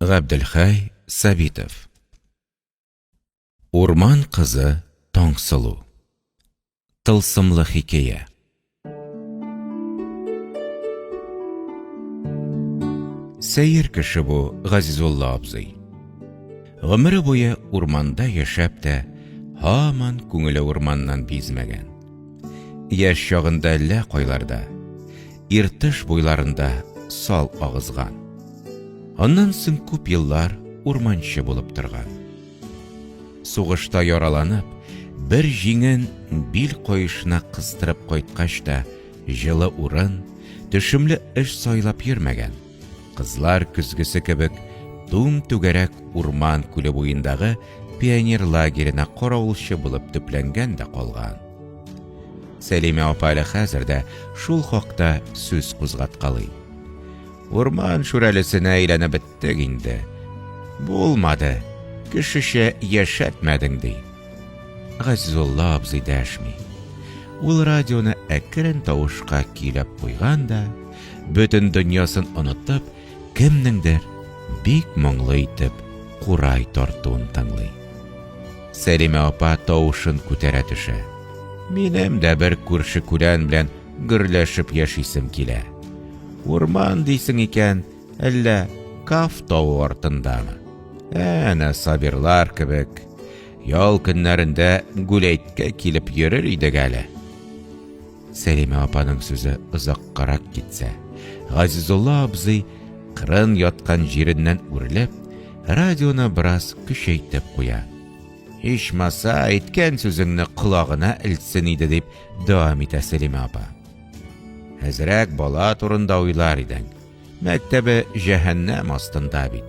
Габделхәй Сабитов Урман кызы Таңсылу Тылсымлы хикәя Сәер кеше бу Газизулла абзый. Гомере буе урманда яшәп тә, һаман күңеле урманнан бизмәгән. Яшь чагында әллә кайларда, Иртыш буйларында сал агызган. Аннан соң күп еллар урманчы булып торган. Сугышта яраланып, бер җиңен бил каешына кыстырып кайткач та җылы урын, төшемле эш сайлап йөрмәгән. Кызлар көзгесе кебек түм-түгәрәк урман күле буендагы пионер лагерена каравылчы булып төпләнгән дә калган. Сәлимә апа әле хәзер дә шул хакта сүз кузгаткалый. Урман шүрәлесенә әйләнеп беттек инде. Булмады, кешечә яшәтмәдең, ди. Газизулла абзый дәшми. Ул радионы әкрен тавышка көйләп куйган да, бөтен дөньясын онытып, кемнеңдер бик моңлы итеп курай тартуын тыңлый. Сәлимә апа тавышын күтәрә төшә. Минем дә бер күрше-күлән белән гөрләшеп яшисем килә. Урман дисең икән, әллә Каф тавы артындамы? Әнә Сабирлар кебек, ял көннәрендә гүләйткә килеп йөрер идек әле. Сәлимә апаның сүзе озаккарак китсә, Газизулла абзый кырын яткан җиреннән үрелеп, радионы бераз көчәйтеп куя. Ичмаса, әйткән сүзеңне колагына элсен иде, дип дәвам итә Сәлимә апа. Әзрәк бала турында уйлар идең. Мәктәбе җәһәннәм астында бит.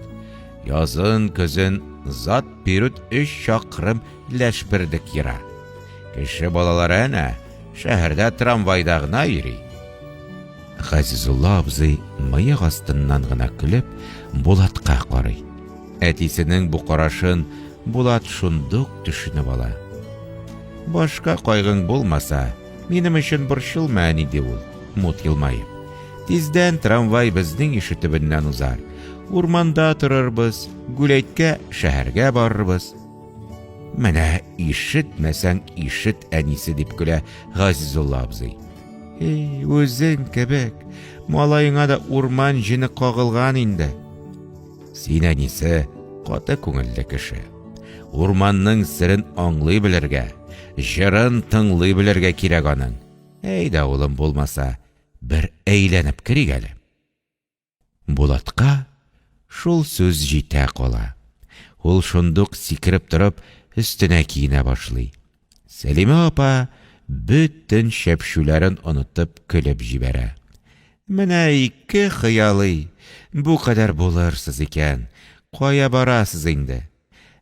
Язын, көзен зат пирүт өч чакрым ләшпердек ера. Кеше балалары әнә, шәһәрдә трамвайда гына йөри. Газизулла абзый мыек астыннан гына көлеп, Булатка карый. Әтисенең бу карашын Булат шундук төшенеп ала. Башка кайгың булмаса, минем өчен борчылма, әни, ди ул, мут елмаеп. Тиздән трамвай безнең ише төбеннән узар. Урманда торырбыз, Гүләйткә, шәһәргә барырбыз. Менә ишетмәсәң ишет, әнисе, дип көлә Газизулла абзый. Эй, үзең кебек, малаеңа да урман җене кагылган инде. Син, әнисе, каты күңелле кеше. Урманның серен аңлый белергә, җырын тыңлый белергә кирәк аның. Әйдә, улым, булмаса, бер әйләнеп керик әле. Булатка шул сүз җитә кала. Ул шундук сикереп торып, өстенә киенә башлый. Сәлимә апа бөтен чәпчүләрен онытып көлеп җибәрә. Менә ике хыялый, бу кадәр булырсыз икән, кая барасыз инде?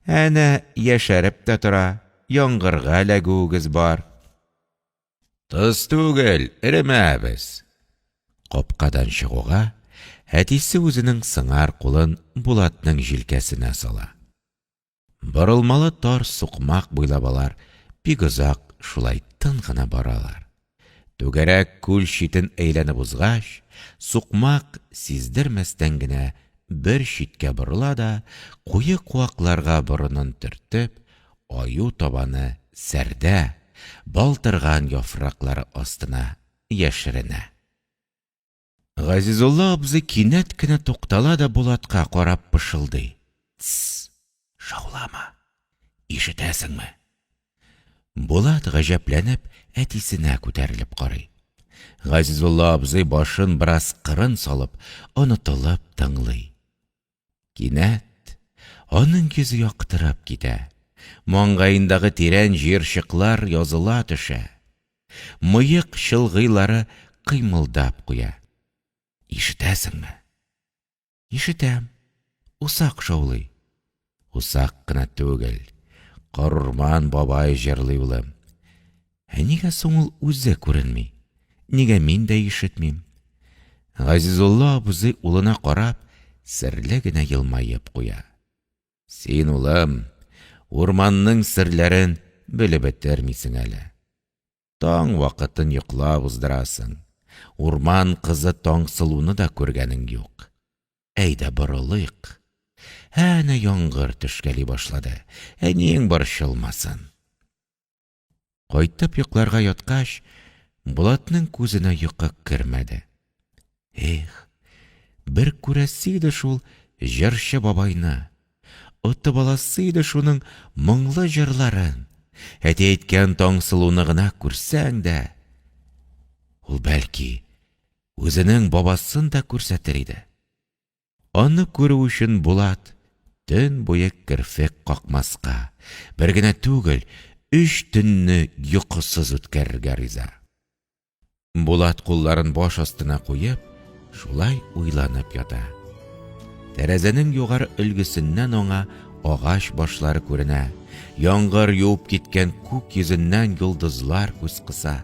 Әнә яшәреп тә тора, яңгырга эләгүегез бар. Тоз түгел, эремәбез. Капкадан чыгуга, әтисе үзенең сыңар кулын Булатның җилкәсенә сала. Борылмалы тар сукмак буйлап алар бик озак шулай тын гына баралар. Түгәрәк күл читен әйләнеп узгач, сукмак сиздермәстән генә бер читкә борыла да, куе куакларга борынын төртеп, аю табаны сәрдә, балтырган яфраклары астына яшеренә. Газизулла абзый кинәт кенә туктала да Булатка карап пышылдый. Тсс! Шаулама! Ишетәсеңме? Булат, гаҗәпләнеп, әтисенә күтәрелеп карый. Газизулла абзый башын бераз кырын салып, онытылып тыңлый. Кинәт аның йөзе яктырып китә, маңгаендагы тирән җыерчыклар языла төшә, мыек чылгыйлары кыймылдап куя. Ишетәсеңме? Ишетәм. Усак шаулый. Усак кына түгел, Карурман бабай җырлый, улым. Ә нигә соң ул үзе күренми? Нигә мин дә ишетмим? Газизулла абзый улына карап, серле генә елмаеп куя. Син, улым, урманның серләрен белеп бетермисең әле. Таң вакытын йоклап уздырасың. Урман кызы Таңсылуны да күргәнең юк. Әйдә борылыйк. Әнә яңгыр төшкәли башлады, әниең борчылмасын. Кайтып йокларга яткач, Булатның күзенә йокы кермәде. Эх, бер күрәсе иде шул җырчы бабайны! Отып аласы иде шуның моңлы җырларын! Әти әйткән Таңсылуны гына күрсәң дә! Ул, бәлки, үзенең бабасын да күрсәтер иде. Аны күрү өчен Булат төн буе керфек какмаска, бер генә түгел, өч төнне йокысыз үткәрергә риза. Булат кулларын баш астына куеп, шулай уйланып ята. Тәрәзәнең югары өлгесеннән аңа агач башлары күренә, яңгыр юып киткән күк йөзеннән йолдызлар күз кыса.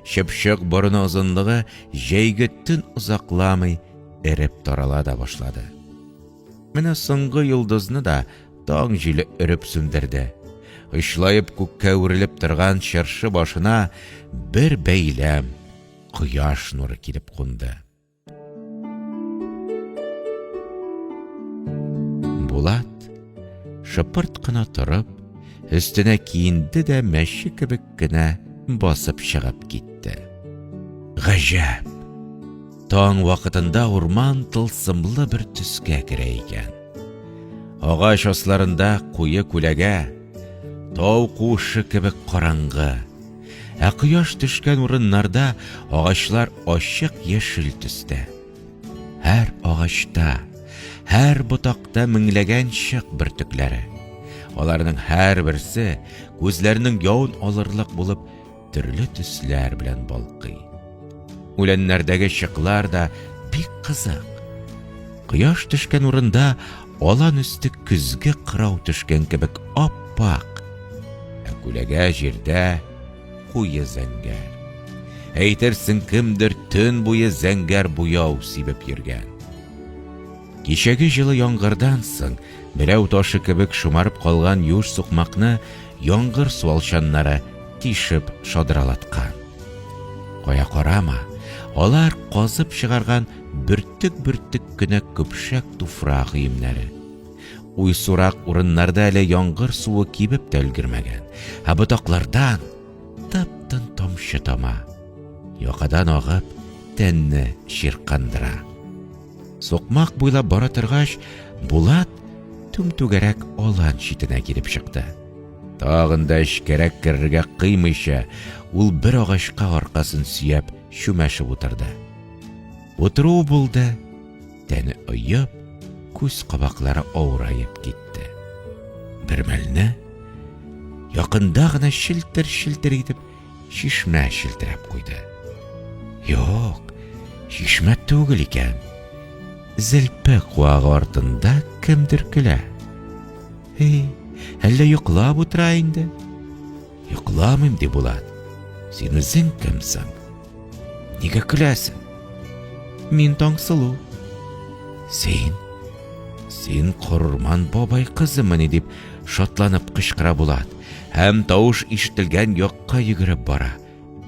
Чыпчык борыны озынлыгы җәйге төн озакламый эреп тарала да башлады. Менә соңгы йолдызны да таң җиле өреп сүндерде. Очлаеп күккә үрелеп торган чыршы башына бер бәйләм кояш нуры килеп кунды. Булат шыпырт кына торып, өстенә киенде дә мәче кебек кенә басып чыгып китте. Гаҗәп! Таң вакытында урман тылсымлы бер төскә керә икән. Агач асларында куе күләгә, тау куышы кебек караңгы. Ә кояш төшкән урыннарда агачлар ачык яшел төстә. Һәр агачта, һәр ботакта меңләгән чык бөртекләре. Аларның һәрберсе күзләрнең явын алырлык булып төрле төсләр белән балкый. Үләннәрдәге чыклар да бик кызык. Кояш төшкән урында алан өсте көзге кырау төшкән кебек ап-ак, ә күләгә җирдә куе зәңгәр. Әйтерсең, кемдер төн буе зәңгәр буяу сибеп йөргән. Кичәге җылы яңгырдан соң берәү ташы кебек шомарып калган юеш сукмакны яңгыр суалчаннары тишеп шадралаткан. Кая карама, алар казып чыгарган бөртек-бөртек кенә көпшәк туфрак өемнәре. Уйсурак урыннарда әле яңгыр суы кибеп тә өлгермәгән, ә ботаклардан тып-тын тамчы тама. Якадан агып, тәнне чиркандыра. Сукмак буйлап бара торгач, Булат түм-түгәрәк алан читенә килеп чыкты. Тагын да эчкәрәк керергә кыймыйча, ул бер агачка аркасын сөяп чүмәшеп утырды. Утыруы булды, тәне оеп, күз кабаклары авыраеп китте. Бер мәлне якында гына челтер-челтер итеп чишмә челтерәп куйды. Юк, чишмә түгел икән. Зелпе куагы артында кемдер көлә. Эй, әллә йоклап утыра инде? Йокламыйм, ди Булат. Син үзең кемсең? Нигә көләсең? Мин Таңсылу. Син? Син Корман бабай кызымыни? дип шатланып кычкыра Булат һәм тавыш ишетелгән якка йөгереп бара.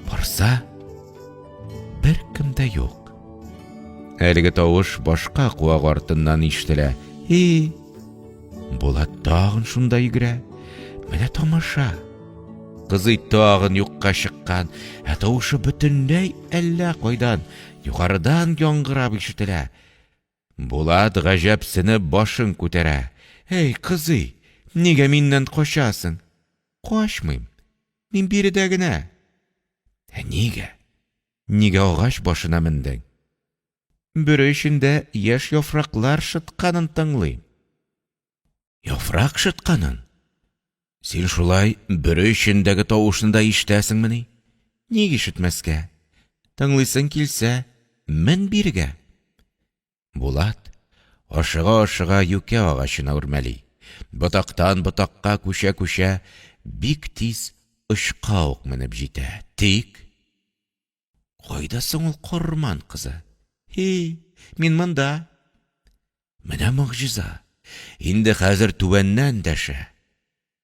Барса, беркем дә юк. Әлеге тавыш башка куак артыннан ишетелә. И, Булат тагын шунда йөгерә. Менә тамаша. Кызый тагын юкка чыккан, ә тавышы бөтенләй әллә кайдан, югарыдан яңгырап ишетелә. Булат гаҗәпсенеп башын күтәрә. Әй, кызый, нигә миннән качасың? Качмыйм. Мин биредә генә. Ә нигә? Нигә агач башына мендең? Бөре эчендә яшь яфраклар шытканын тыңлыйм. Яфрак шытканын? Син шулай бөре эчендәге тавышны да ишетәсеңмени? Ник ишетмәскә? Тыңлыйсың килсә, мен бирегә. Булат ашыга-ашыга юкә агачына үрмәли. Ботактан ботакка күчә-күчә, бик тиз очка ук менеп җитә. Тик Кайда соң ул Корман кызы? Һи, мин монда. Менә могҗиза. Инде хәзер түбәннән дәшә.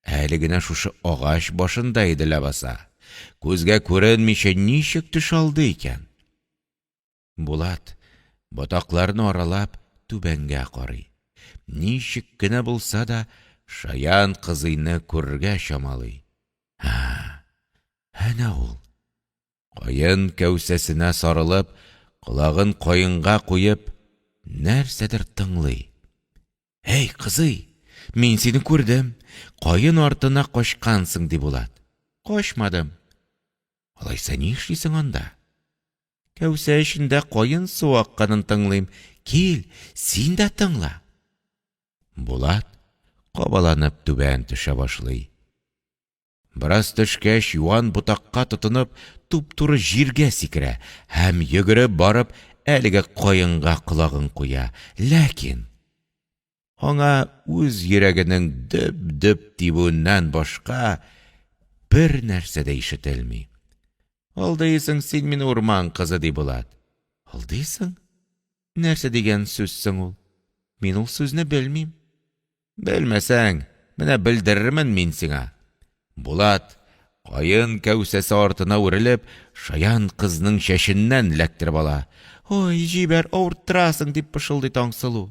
Әле генә шушы агач башында иде ләбаса. Күзгә күренмичә ничек төшә алды икән? Булат, ботакларны аралап, түбәнгә карый. Ничек кенә булса да, шаян кызыйны күрергә чамалый. Ә, әнә ул! Каен кәүсәсенә сарылып, колагын каенга куеп, нәрсәдер тыңлый. Әй, кызый, мин сине күрдем, каен артына качкансың, ди Булат. Качмадым. Алайса ни эшлисең анда? Кәүсә эчендә каен суы акканын тыңлыйм. Кил, син дә тыңла. Булат кабаланып түбән төшә башлый. Бераз төшкәч, юан ботакка тотынып, туп-туры җиргә сикерә һәм йөгереп барып әлеге каенга колагын куя. Ләкин аңа үз йөрәгенең дөп-дөп тибүеннән башка бернәрсә дә ишетелми. Алдыйсың син мине, урман кызы, ди Булат. Алдыйсың? Нәрсә дигән сүз соң ул? Мин ул сүзне белмим. Белмәсәң, менә белдерермен мин сиңа. Булат, каен кәүсәсе артына үрелеп, шаян кызның чәченнән эләктереп ала. Ой, җибәр, авырттырасың, дип пышылдый Таңсылу.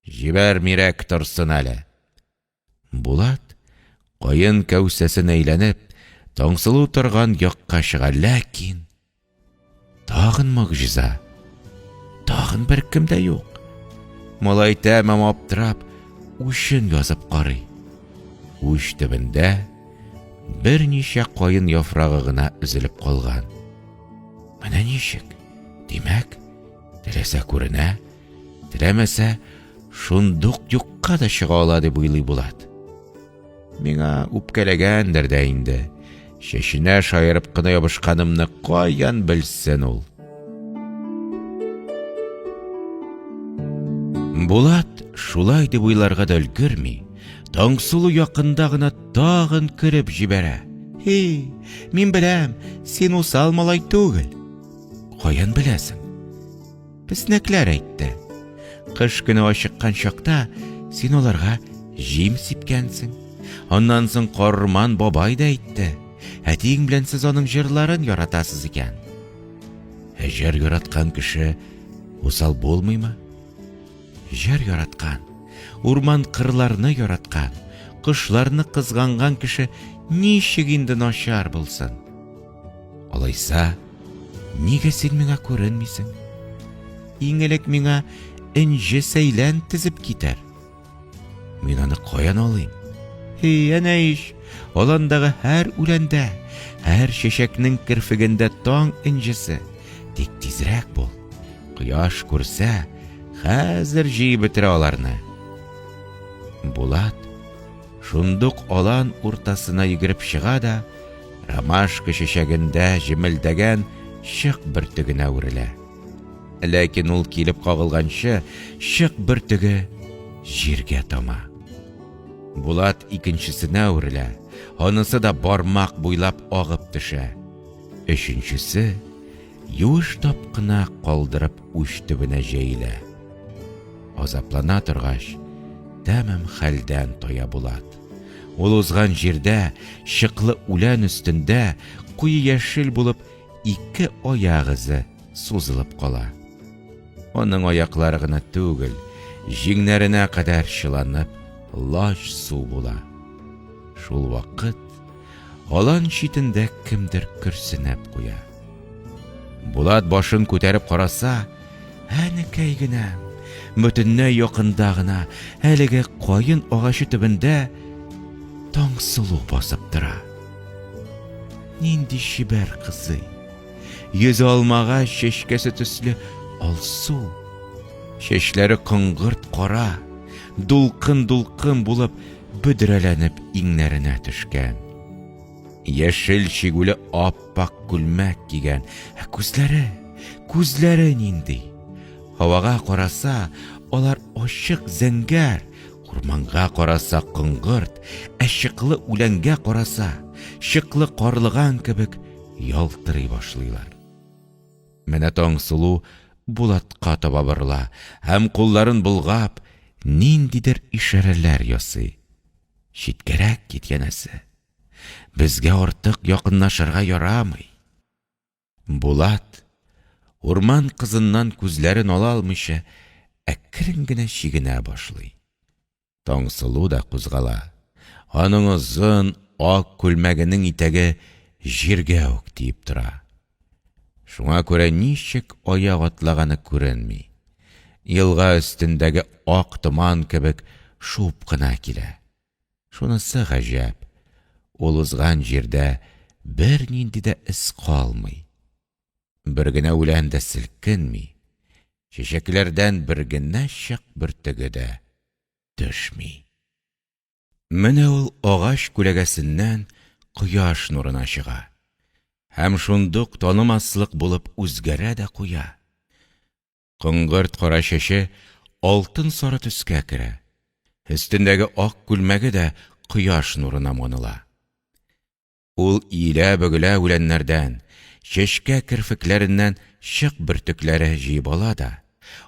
Җибәрмирәк торсын әле. Булат, каен кәүсәсен әйләнеп, Таңсылу торган якка чыга, ләкин Тагын могҗиза. Тагын беркем дә юк. Малай тәмам аптырап, учын язып карый. Уч төбендә берничә каен яфрагы гына өзелеп калган. Менә ничек? Димәк, теләсә күренә, теләмәсә, шундук юкка да чыга ала дип уйлый Булат. Миңа үпкәләгәндер дә инде. Чәченә шаярып кына ябышканымны каян белсен ул? Булат шулай дип уйларга да өлгерми, Таңсылу якында гына тагын кереп җибәрә. Һи, мин беләм, син усал малай түгел. Каян беләсең? Песнәкләр әйтте. Кыш көне ачыккан чакта син аларга җим сипкәнсең. Аннан соң Карман бабай да әйтте. Әтиең белән сез аның җырларын яратасыз икән. Ә җыр яраткан кеше усал булмыймы? Җыр яраткан, урман-кырларны яраткан, кошларны кызганган кеше ничек инде начар булсын? Алайса, нигә син миңа күренмисең? Иң элек миңа энҗе сәйлән тезеп китер. Мин аны каян алыйм? Һи, әнә ич, аландагы һәр үләндә, һәр чәчәкнең керфегендә таң энҗесе. Тик тизрәк бул. Кояш күрсә, хәзер җыеп бетерә аларны. Булат шундук алан уртасына йөгереп чыга да, ромашка чәчәгендә җемелдәгән чык бөртегенә үрелә. Ләкин ул килеп кагылганчы, чык бөртеге җиргә тама. Булат икенчесенә үрелә, анысы да бармак буйлап агып төшә. Өченчесе юеш тап кына калдырып уч төбенә җәелә. Азаплана торгач, тәмам хәлдән тая Булат. Ул узган җирдә, чыклы үлән өстендә, куе яшел булып ике аяк эзе сузылып кала. Аның аяклары гына түгел, җиңнәренә кадәр чыланып, лач су була. Шул вакыт алан читендә кемдер көрсенеп куя. Булат башын күтәреп караса, әнекәй генә, бөтенләй якында гына, әлеге каен агачы төбендә Таңсылу басып тора. Нинди чибәр кызый! Йөзе алмагач чәчкәсе төсле алсу, чәчләре коңгырт кара, дулкын-дулкын булып бөдрәләнеп иңнәренә төшкән. Яшел чигүле ап-ак күлмәк кигән, ә күзләре, күзләре нинди! Һавага караса, алар ачык зәңгәр, урманга караса коңгырт, ә чыклы үләнгә караса, чыклы карлыган кебек ялтырый башлыйлар. Менә Таңсылу Булатка таба борыла һәм кулларын болгап, ниндидер ишарәләр ясый. Читкәрәк кит, янәсе. Безгә артык якынлашырга ярамый. Булат, урман кызыннан күзләрен ала алмыйча, әкрен генә чигенә башлый. Таңсылу да кузгала. Аның озын ак күлмәгенең итәге җиргә үк тиеп тора. Шуңа күрә ничек аяк атлаганы күренми. Елга өстендәге ак томан кебек шуып кына килә. Шунысы гаҗәп, ул узган җирдә бернинди дә эз калмый. Бер генә үлән дә селкенми, чәчәкләрдән бер генә чык бөртеге дә төшми. Менә ул агач күләгәсеннән кояш нурына чыга һәм шундук танымаслык булып үзгәрә дә куя. Коңгырт кара чәче алтын сары төскә керә, өстендәге ак күлмәге дә кояш нурына маныла. Ул иелә-бөгелә үләннәрдән, чәчкә керфекләреннән чык бөртекләре җыеп ала да,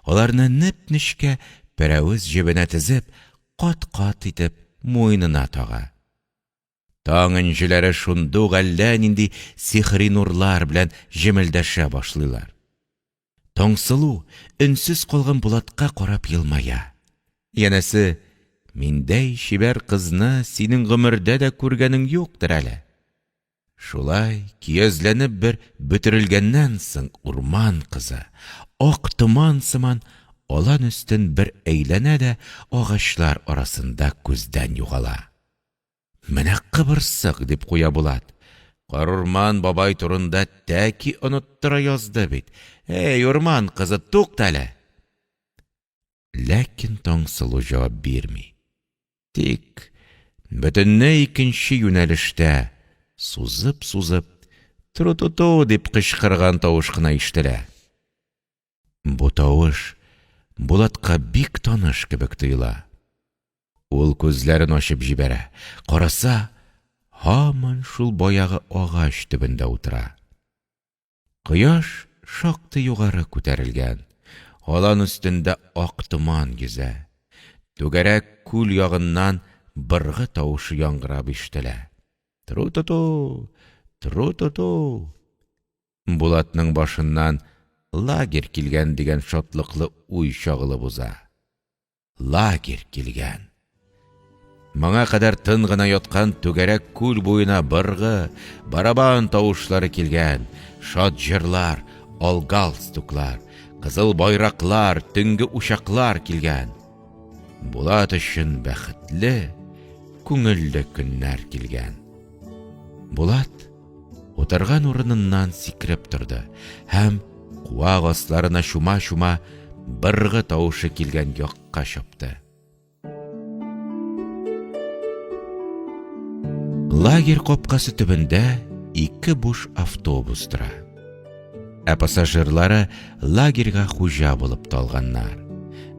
аларны неп-нечкә пәрәвез җебенә тезеп, кат-кат итеп муенына тага. Таң энҗеләре шундук әллә нинди сихри нурлар белән җемелдәшә башлыйлар. Таңсылу өнсез калган Булатка карап елмая. Янәсе, миндәй чибәр кызны синең гомердә дә күргәнең юктыр әле. Шулай көязләнеп бер бөтерелгәннән соң урман кызы, ак томан сыман, алан өстен бер әйләнә дә агачлар арасында күздән югала. Менә кыбырсык, дип куя Булат. Карурман бабай турында тәки оныттыра язды бит. Әй, урман кызы, тукта әле! Ләкин Таңсылу җавап бирми. Тик бөтенләй икенче юнәлештә, сузып-сузып, тру-ту-ту дип кычкырган тавыш кына ишетелә. Бу тавыш Булатка бик таныш кебек тоела. Ул күзләрен ачып җибәрә, караса, һаман шул баягы агач төбендә утыра. Кояш шактый югары күтәрелгән, алан өстендә ак томан йөзә. Түгәрәк күл ягыннан быргы тавышы яңгырап ишетелә. Тру-ту-ту! Тру-ту-ту! Булатның башыннан лагерь килгән дигән шатлыклы уй чагылып уза. Лагерь килгән! Моңа кадәр тын гына яткан түгәрәк күл буена быргы, барабан тавышлары килгән, шат җырлар, ал галстуклар, кызыл байраклар, төнге учаклар килгән. Булат өчен бәхетле, күңелле көннәр килгән. Булат утырган урыныннан сикереп торды һәм куак асларына чума-чума быргы тавышы килгән якка чапты. Лагерь капкасы төбендә ике буш автобус тора. Ә пассажирлары лагерьга хуҗа булып талганнар.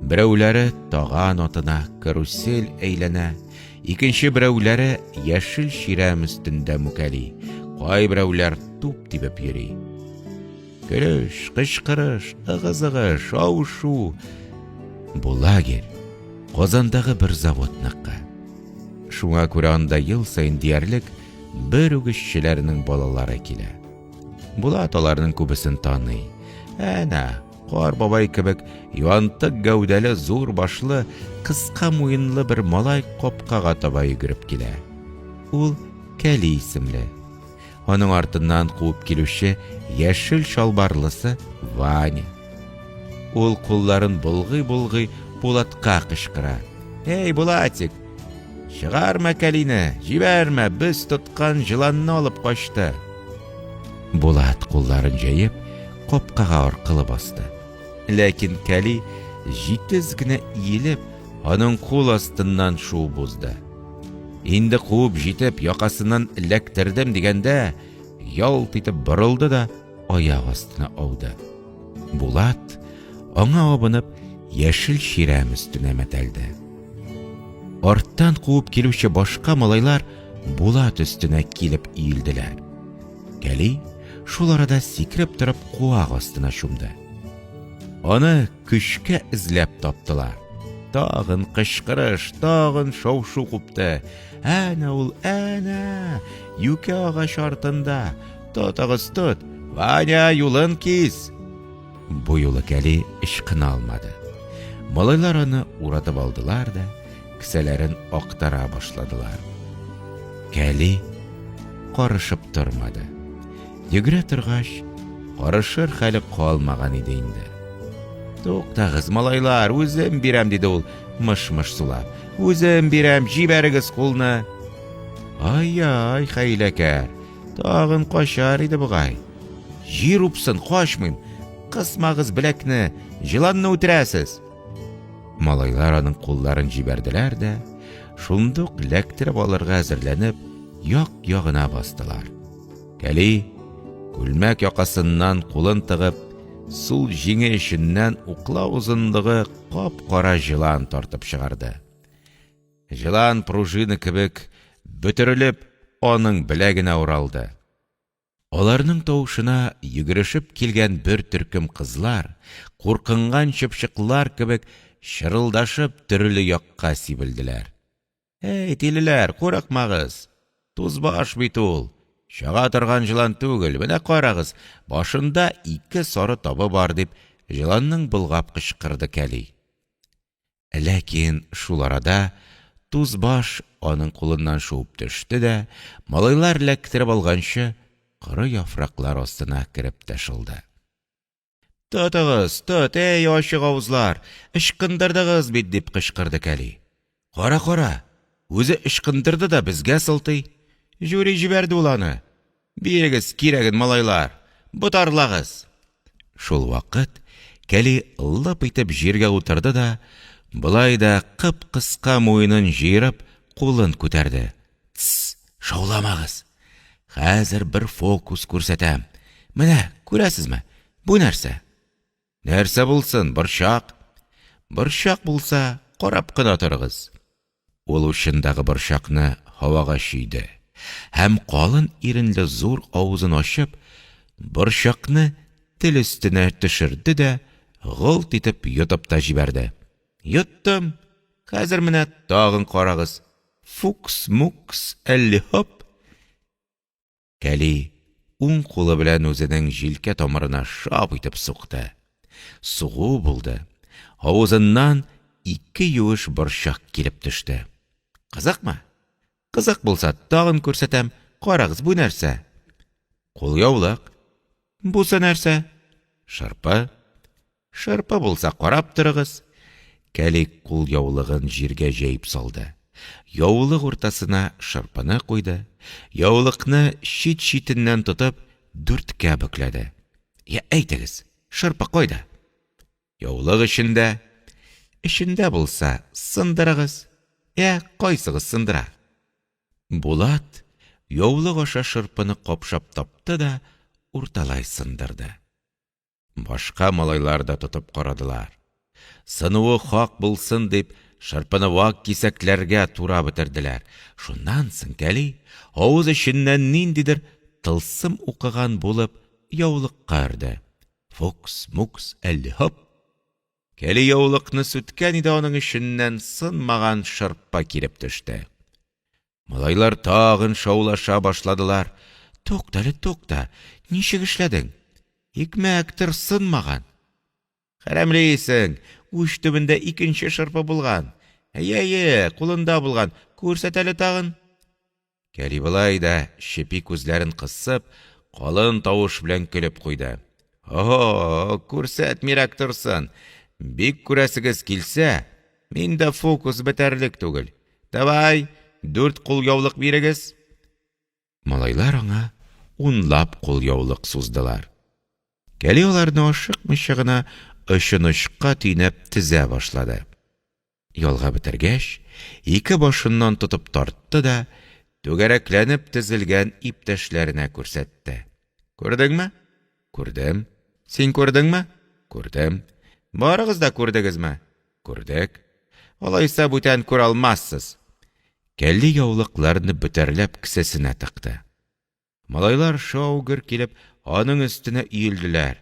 Берәүләре таган атына карусель әйләнә, икенче берәүләре яшел чирәм өстендә мүкәли, кайберәүләр туп тибеп йөри. Көлеш, кычкырыш, ыгы-зыгы, шау-шу. Бу лагерь Казандагы бер заводныкы. Шуңа күрә анда ел саен диярлек бер үк эшчеләрнең балалары килә. Булат аларның күбесен таный. Әнә, Кар бабай кебек юантык гәүдәле, зур башлы, кыска муенлы бер малай капкага таба йөгереп килә. Ул Кәли исемле. Аның артыннан куып килүче яшел чалбарлысы Ваня. Ул кулларын болгый-болгый Булатка кычкыра. Эй, Булатик, чыгарма Кәлине, җибәрмә, без тоткан җыланны алып качты. Булат кулларын җәеп, капкага аркылы басты. Ләкин Кәли җитез генә иелеп, аның кул астыннан шуып узды. Инде куып җитеп, якасыннан эләктердем дигәндә, ялт итеп борылды да аяк астына ауды. Булат, аңа абынып, яшел чирәм өстенә мәтәлде. Арттан куып килүче башка малайлар Булат өстенә килеп иелделәр. Кәли шул арада сикереп торып куак астына чумды. Аны көчкә эзләп таптылар. Тагын кычкырыш, тагын шау-шу купты. Әнә ул, әнә! Юкә агач артында! Тотыгыз, тот! Ваня, юлын кис! Бу юлы Кәли ычкына алмады. Малайлар аны уратып алдылар да, кесәләрен актара башладылар. Кәли карышып тормады. Йөгерә торгач, карышыр хәле калмаган иде инде. Туктагыз, малайлар, үзем бирәм, диде ул, мыш-мыш сулап. Үзем бирәм, җибәрегез кулны. Ай-ай, хәйләкәр, тагын качар иде бугай. Җир упсын, качмыйм. Кысмагыз беләкне, җыланны үтерәсез. Малайлар аның кулларын җибәрделәр дә, шундук ләктереп алырга әзерләнеп, як-ягына бастылар. Кәли, күлмәк якасыннан кулын тыгып, сул җиңе эченнән уклау озынлыгы кап-кара җылан тартып чыгарды. Җылан пружина кебек бөтерелеп, аның беләгенә уралды. Аларның тавышына йөгерешеп килгән бер төркем кызлар, куркынган чыпчыклар кебек чырылдашып төрле якка сибелделәр. Әй, тилеләр, курыкмагыз! Тузбаш бит ул! Чага торган җылан түгел, менә карагыз, башында ике сары табы бар, дип, җыланның болгап кычкырды Кәли. Ләкин шул арада Тузбаш аның кулыннан шуып төште дә, малайлар эләктереп алганчы, коры яфраклар астына кереп тә шылды. Тотыгыз, тот, әй, ачык авызлар, ычкындырдыгыз бит, дип кычкырды Кәли. Кара, кара, үзе ычкындырды да безгә сылтый. Җүри җибәрде ул аны. Бирегез кирәген, малайлар! Ботарлагыз! Шул вакыт Кәли лып итеп җиргә утырды да, болай да кып-кыска муенын җыерып, кулын күтәрде. Тсс, шауламагыз! Хәзер бер фокус күрсәтәм. Менә, күрәсезме, бу нәрсә? Нәрсә булсын, борчак! Борчак булса, карап кына торыгыз. Ул учындагы борчакны һавага чөйде һәм калын иренле зур авызын ачып, борчакны тел өстенә төшерде дә голт итеп йотып та җибәрде. Йоттым! Хәзер менә тагын карагыз! Фукс-мукс, әлли-һоп! Кәли уң кулы белән үзенең җилкә тамырына шап итеп сукты. Сугу булды, авызыннан ике юеш борчак килеп төште. Кызыкмы? Кызык булса, тагын күрсәтәм. Карагыз, бу нәрсә? Кулъяулык. Бусы нәрсә? Шырпы. Шырпы булса, карап торыгыз. Кәли кулъяулыгын җиргә җәеп салды. Яулык уртасына шырпыны куйды, яулыкны чит-читеннән тотып, дүрткә бөкләде. Я, әйтегез, шырпы кайда? Яулык эчендә. Эчендә булса, сындырыгыз. Я, кайсыгыз сындыра? Булат яулык аша шырпыны капшап тапты да урталай сындырды. Башка малайлар да тотып карадылар. Сынуы хак булсын дип, шырпыны вак кисәкләргә турап бетерделәр. Шуннан соң Кәли, авыз эченнән ниндидер тылсым укыган булып, яулыкка өрде. Фукс-мукс, әлли һоп! Кәли яулыкны сүткән иде, аның эченнән сынмаган шырпы килеп төште. Малайлар тагын шаулаша башладылар. Туктале, тукта, ничек эшләдең? Икмәктер сынмаган. Хәрәмлисең, уч төбендә икенче шырпы булган. Әйе, әйе, кулында булган. Күрсәт әле тагын. Кәли болай да чепи күзләрен кысып, калын тавыш белән көлеп куйды. Ого, күрсәтмирәк торсын. Бик күрәсегез килсә, миндә фокус бетәрлек түгел. Давай, дүрт кулъяулык бирегез! Малайлар аңа унлап кулъяулык суздылар. Кәли аларны ашыкмыйча гына очын-очка төйнәп тезә башлады. Ялгап бетергәч, ике башыннан тотып тартты да түгәрәкләнеп тезелгән иптәшләренә күрсәтте. Күрдеңме? Күрдем. Син күрдеңме? Күрдем. Барыгыз да күрдегезме? Күрдек. Алайса бүтән күрә алмассыз. Кәлли яулыкларны бөтәрләп кесәсенә тыкты. Малайлар шау-гөр килеп, аның өстенә өелделәр,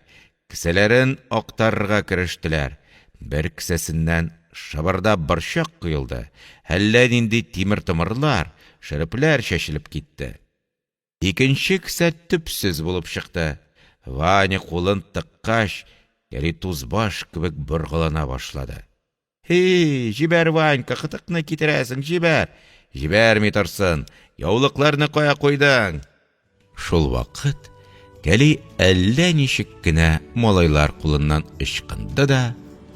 кесәләрен актарырга керештеләр. Бер кесәсеннән шыбырдап борчак коелды, әллә нинди тимер-томырлар, шөрепләр чәчелеп китте. Икенче кесә төпсез булып чыкты. Ваня кулын тыккач, Кәли тузбаш кебек боргалана башлады. Һи, җибәр, Ванька, кытыкны китерәсең, җибәр! Җибәрми торсын! Яулыкларны кая куйдың? Шул вакыт Кәли әллә ничек кенә малайлар кулыннан ычкынды да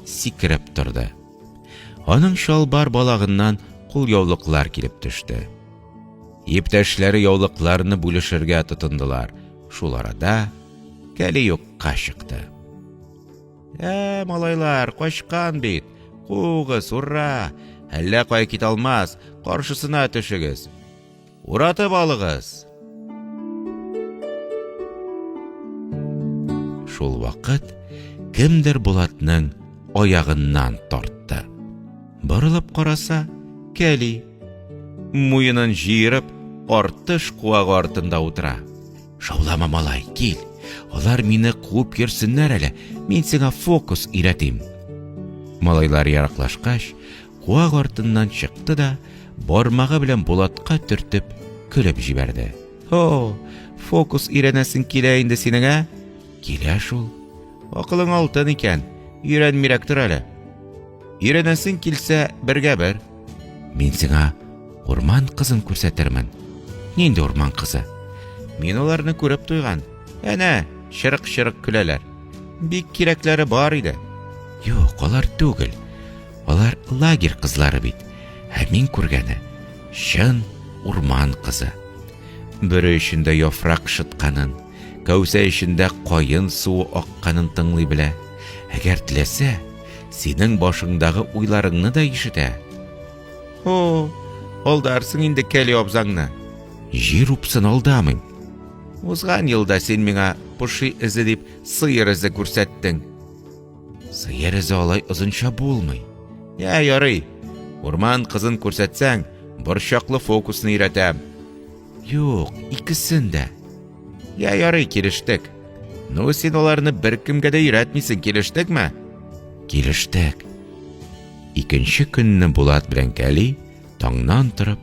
сикереп торды. Аның чалбар балагыннан кулъяулыклар килеп төште. Иптәшләре яулыкларны бүлешергә тотындылар. Шул арада Кәли юкка чыкты. Ә, малайлар, качкан бит! Куыгыз, ура! Әллә кая китә алмас, каршысына төшегез. Уратып алыгыз! Шул вакыт кемдер Булатның аягыннан тартты. Борылып караса, Кәли, муенын җыерып, артыш куагы артында утыра. Шаулама, малай, кил. Алар мине куып йөрсеннәр әле, мин сиңа фокус өйрәтим. Малайлар яраклашкач, куак артыннан чыкты да, бармагы белән Булатка төртеп, көлеп җибәрде. О, фокус өйрәнәсең килә инде синең, ә? Килә шул. Акылың алтын икән, өйрәнмирәк тор әле. Өйрәнәсең килсә, бергә бер. Мин сиңа урман кызын күрсәтермен. Нинди урман кызы? Мин аларны күреп туйган. Әнә, чырык-чырык көләләр. Бик кирәкләре бар иде. Юк, алар түгел. Алар лагерь кызлары бит. Ә мин күргәне чын урман кызы. Бөре эчендә яфрак шытканын, кәүсә эчендә каен суы акканын тыңлый белә. Әгәр теләсә, синең башыңдагы уйларыңны да ишетә. О, алдарсың инде Кәли абзаңны. Җир упсын алдамыйм. Узган елда син миңа поши эзе дип сыер эзе күрсәттең. Сыер эзе алай озынча булмый. Я, ярый. Урман кызын күрсәтсәң, борчаклы фокусны өйрәтәм. Юк, икесен дә. Я, ярый, килештек. Ну, син аларны беркемгә дә өйрәтмисең, килештекме? Килештек. Икенче көнне Булат белән Кәли таңнан торып,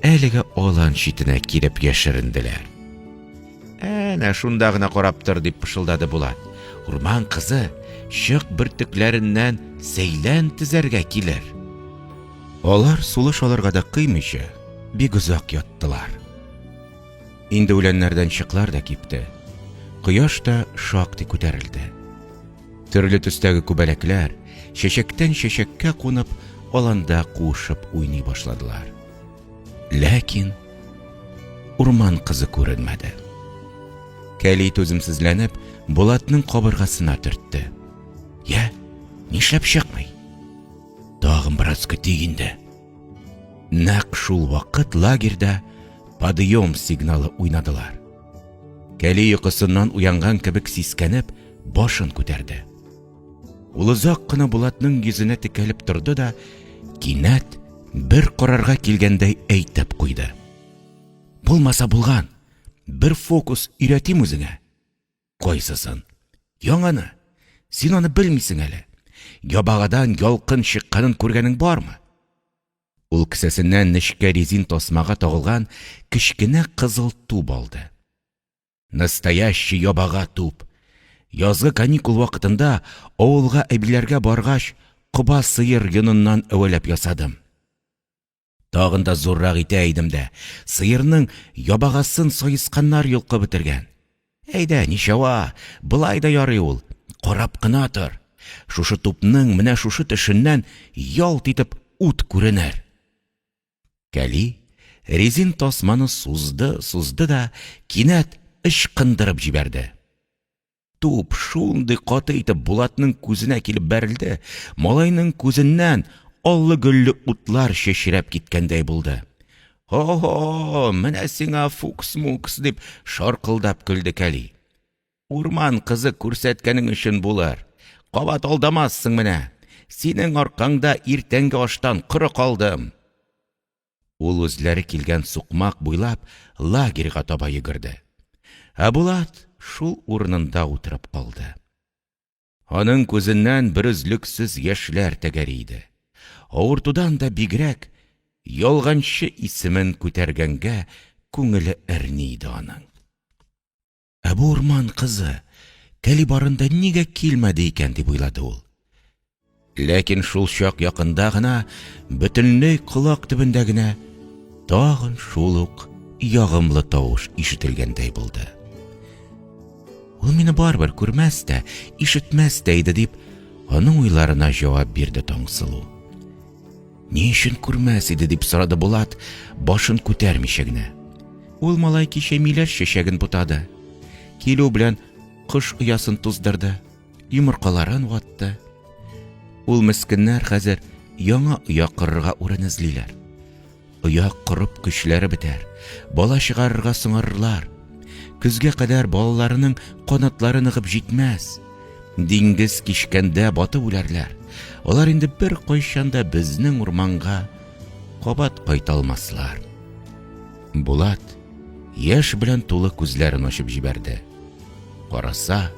әлеге алан читенә килеп яшеренделәр. Әнә шунда гына карап тор, дип пышылдады Булат. Урман кызы чык бөртекләреннән сәйлән тезәргә килер. Алар сулыш алырга да кыймыйча бик озак яттылар. Инде үләннәрдән чыклар да кипте. Кояш та шактый күтәрелде. Төрле төстәге күбәләкләр, чәчәктән чәчәккә кунып, аланда куышып уйный башладылар. Ләкин урман кызы күренмәде. Кәли түземсезләнеп, Булатның кабыргасына төртте. Я, нишләп чыкмый? Тагын бераз көтик инде. Нәкъ шул вакыт лагерьда подъем сигналы уйнадылар. Кәли йокысыннан уянган кебек сискәнеп, башын күтәрде. Ул озак кына Булатның йөзенә текәлеп торды да, кинәт бер карарга килгәндәй әйтеп куйды. Булмаса булган, бер фокус өйрәтим үзеңә. Кайсысын? Яңаны. Син аны белмисең әле. Ябагадан ялкын чыкканын күргәнең бармы? Ул кесәсеннән нечкә резин тасмага тагылган кечкенә кызыл туп алды. Настоящий ябага туп. Язгы каникул вакытында авылга әбиләргә баргач, коба сыер йоныннан әвәләп ясадым. Тагын да зуррак итә идем дә, сыерның ябагасын саесканнар йолкып бетергән. Әйдә, ничава, болай да ярый ул, карап кына тор. Шушы тупның менә шушы төшеннән ялт итеп ут күренер. Кәли резин тасманы сузды-сузды да кинәт ычкындырып җибәрде. Туп шундый каты итеп Булатның күзенә килеп бәрелде, малайның күзеннән аллы-гөлле утлар чәчрәп киткәндәй булды. Хо-хо, менә сиңа фукс-мукс, дип шаркылдап көлде Кәли. Урман кызы күрсәткәнең өчен булыр. Кабат алдамассың менә. Синең аркаңда иртәнге аштан коры калдым. Ул үзләре килгән сукмак буйлап лагерьга таба йөгерде. Ә Булат шул урынында утырып калды. Аның күзеннән берөзлексез яшьләр тәгәри иде. Авыртудан да бигрәк, ялганчы исемен күтәргәнгә күңеле әрни иде аның. Ә бу урман кызы Кәли барында нигә килмәде икән дип уйлады ул. Ләкин шул чак якында гына, бөтенләй колак төбендә генә тагын шул ук ягымлы тавыш ишетелгәндәй булды. Ул мине барыбер күрмәс тә, ишетмәс тә иде, дип, аның уйларына җавап бирде Таңсылу. Ни өчен күрмәс иде, дип сорады Булат, башын күтәрмичә генә. Ул малай кичә миләш чәчәген бутады. Килү белән кош оясын туздырды. йомыркаларын ватты. Ул мескеннәр хәзер яңа оя корырга урын эзлиләр. Оя корып көчләре бетәр, бала чыгарырга соңарырлар. Көзгә кадәр балаларының канатлары ныгып җитмәс. Диңгез кичкәндә батып үләрләр. Алар инде беркайчан да безнең урманга кабат кайта алмаслар. Булат яшь белән тулы күзләрен ачып җибәрде. Караса,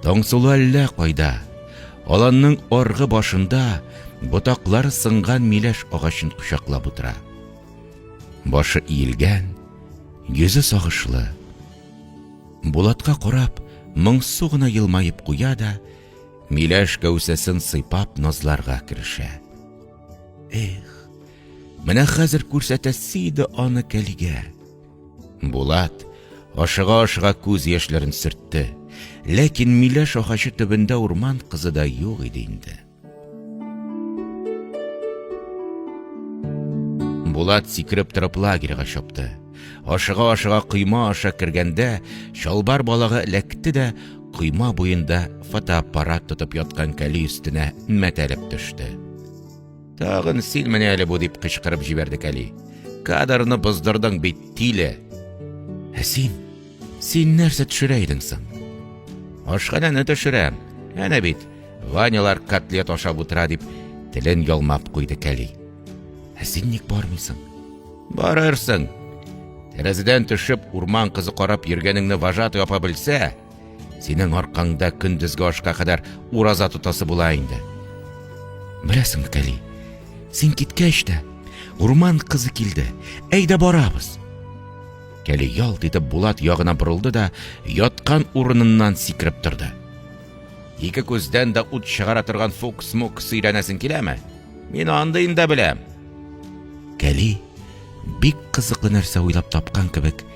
Таңсылу әллә кайда, аланның аргы башында ботаклары сынган миләш агачын кочаклап утыра. Башы иелгән, йөзе сагышлы. Булатка карап, моңсу гына елмаеп куя да, миләш кәүсәсен сыйпап назларга керешә. Эх, менә хәзер күрсәтәсе иде аны Кәлигә. Булат ашыга-ашыга күз яшьләрен сөртте. Ләкин миләш агачы төбендә урман кызы да юк иде инде. Булат сикереп торып лагерьга чапты. Ашыга-ашыга койма аша кергәндә, чалбар балагы эләкте дә, койма буенда фотоаппарат тотып яткан Кәли өстенә мәтәлеп төште. Тагын синмени әле бу, дип кычкырып җибәрде Кәли. Кадрны боздырдың бит, тиле. Ә син, син нәрсә төшерә идең соң? Ашханәне төшерәм. Әнә бит, Ванялар котлет ашап утыра, дип телен ялмап куйды Кәли. Ә син ник бармыйсың? Барырсың. Тәрәзәдән төшеп, урман кызы карап йөргәнеңне вожатый апа белсә, Синең аркаңда көндезге ашка кадәр ураза тотасы була инде. Беләсеңме, Кәли, син киткәч тә, урман кызы килде. Әйдә барабыз. Кәли ялт итеп Булат ягына борылды да, яткан урыныннан сикереп торды. Ике күздән дә ут чыгара торган фукс-мукс өйрәнәсең киләме? Мин андыен да беләм. Кәли бик кызыклы нәрсә уйлап тапкан кебек,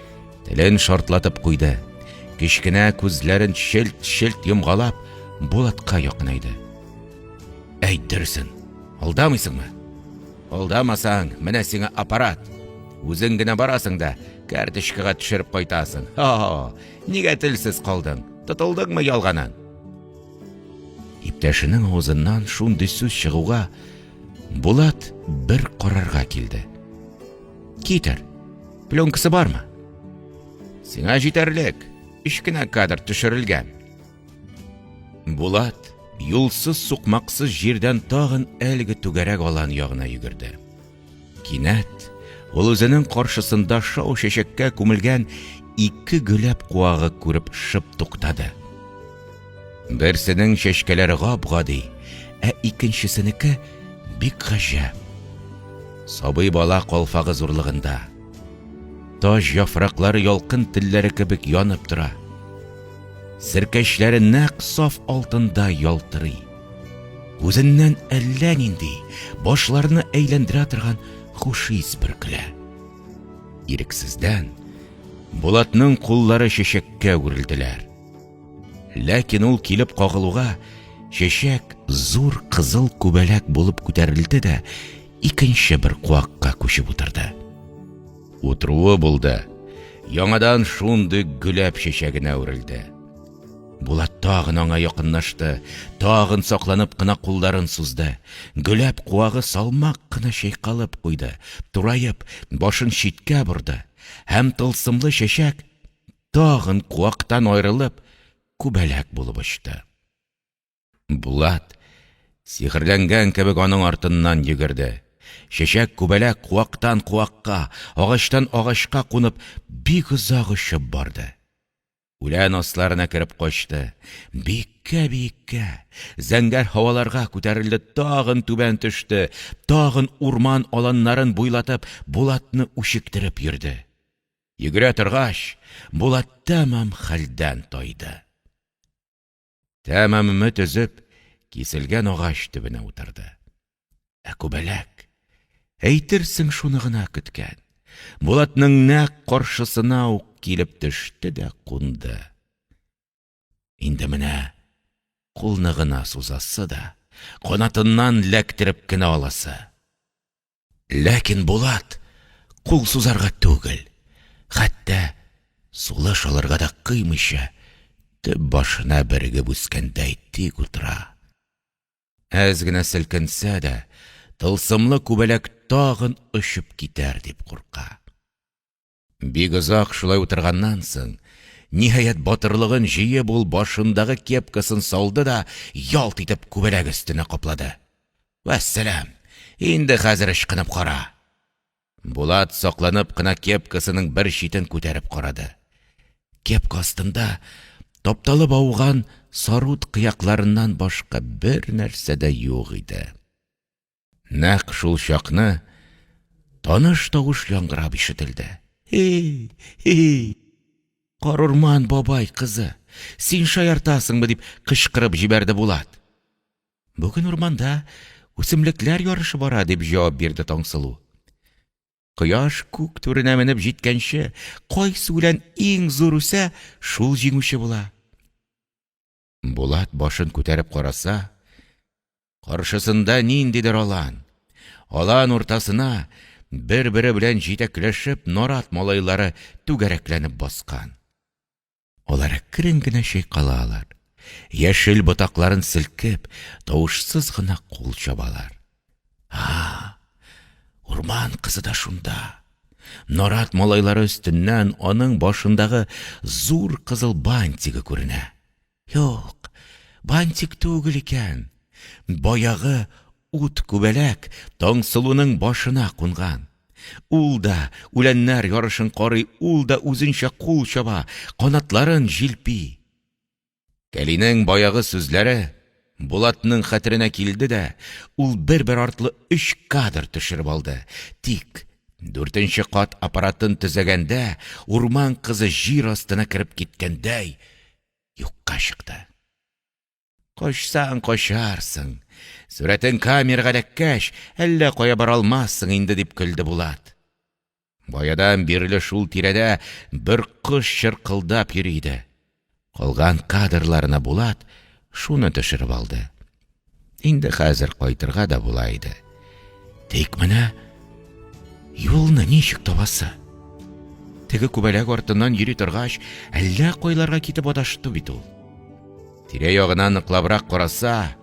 Телен шартлатып куйды. Кечкенә күзләрен челт-челт йомгалап, Булатка якынайды. Әйт дөресен, алдамыйсыңмы? Алдамасаң, менә сиңа аппарат. Үзең генә барасың да, карточкага төшереп кайтасың. Һо, нигә телсез калдың? Тотылдыңмы ялганын? Иптәшенең авызыннан шундый сүз чыгуга, Булат бер карарга килде. Китер. Пленкасы бармы? Сиңа җитәрлек. Өч кенә кадр төшерелгән. Булат юлсыз сукмаксыз җирдән тагын әлеге түгәрәк алан ягына йөгерде. Кинәт ул үзенең каршысында шау чәчәккә күмелгән ике гөләп куагы күреп шып туктады. Берсенең чәчкәләре гап-гади, ә икенчесенеке бик гаҗәп. Сабый бала калфагы зурлыгында. Таҗ яфраклары ялкын телләре кебек янып тора. Серкәчләре нәкъ саф алтында ялтырый. Үзеннән әллә нинди, башларны әйләндерә торган хуш ис бөркелә. Ирексездән Булатның куллары чәчәккә үрелделәр. Ләкин ул килеп кагылуга, чәчәк зур кызыл күбәләк булып күтәрелде дә икенче бер куакка күчеп утырды. Утыруы булды, яңадан шундый гөләп чәчәгенә үрелде. Булат тагын аңа якынлашты, тагын сакланып кына кулларын сузды. Гөләп куагы салмак кына чайкалып куйды, тураеп, башын читкә борды һәм тылсымлы чәчәк тагын куактан аерылып, күбәләк булып очты. Булат, сихерләнгән кебек, аның артыннан йөгерде. Чәчәк күбәләк куактан куакка, агачтан агачка кунып, бик озак очып барды. Үлән асларына кереп качты. Биеккә-биеккә, зәңгәр һаваларга күтәрелде, тагын түбән төште, тагын урман аланнарын буйлатып, Булатны үчектереп йөрде. Йөгерә торгач, Булат тәмам хәлдән тайды. Тәмам өмет өзеп, киселгән агач төбенә утырды. Ә күбәләк, әйтерсең, шуны гына көткән, Булатның нәкъ каршысына ук килеп төште дә кунды. Инде менә кулны гына сузасы да, канатыннан ләктереп кенә аласы. Ләкин Булат кул сузарга түгел, хәтта сулыш алырга да кыймыйча, төп башына берегеп үскәндәй тик утыра. Әз генә селкенсә дә, тылсымлы күбәләк тагын очып китәр дип курка. Бик озак шулай утырганнан соң, ниһаять, батырлыгын җыеп, ул башындагы кепкасын салды да ялт итеп күбәләк өстенә каплады. Вәссәлам! Инде хәзер ычкынып кара! Булат сакланып кына кепкасының бер читен күтәреп карады. Кепка астында тапталып ауган сарут кыякларыннан башка бер нәрсә дә юк иде. Нәкъ шул чакны таныш тавыш яңгырап ишетелде. Һи, һи! Карурман бабай кызы, син шаяртасыңмы? дип кычкырып җибәрде Булат. Бүген урманда үсемлекләр ярышы бара, дип җавап бирде Таңсылу. Кояш күк түренә менеп җиткәнче, кайсы үлән иң зур үсә, шул җиңүче була. Булат башын күтәреп караса, каршысында ниндидер алан. Алан уртасына бер-бере белән җитәкләшеп нарат малайлары түгәрәкләнеп баскан. Алар әкрен генә чайкалалар, яшел ботакларын селкеп, тавышсыз гына кул чабалар. А, урман кызы да шунда. Нарат малайлары өстеннән аның башындагы зур кызыл бантигы күренә. Юк, бантик түгел икән. Баягы ут күбәләк Таңсылуның башына кунган. Ул да үләннәр ярышын карый, ул да үзенчә кул чаба, канатларын җилпи. Кәлинең баягы сүзләре Булатның хәтеренә килде дә, ул бер-бер артлы өч кадр төшереп алды. Тик дүртенче кат аппаратын төзәгәндә урман кызы җир астына кереп киткәндәй юкка чыкты. Качсаң качарсың, сурәтең камерага эләккәч, әллә кая бара алмассың инде, дип көлде Булат. Баядан бирле шул тирәдә бер кош чыркылдап йөри иде. Калган кадрларына Булат шуны төшереп алды. Инде хәзер кайтырга да була иде. Тик менә юлны ничек табасы? Теге күбәләк артыннан йөри торгач, әллә кайларга китеп адашты бит ул. Тирә-ягына ныклабрак караса,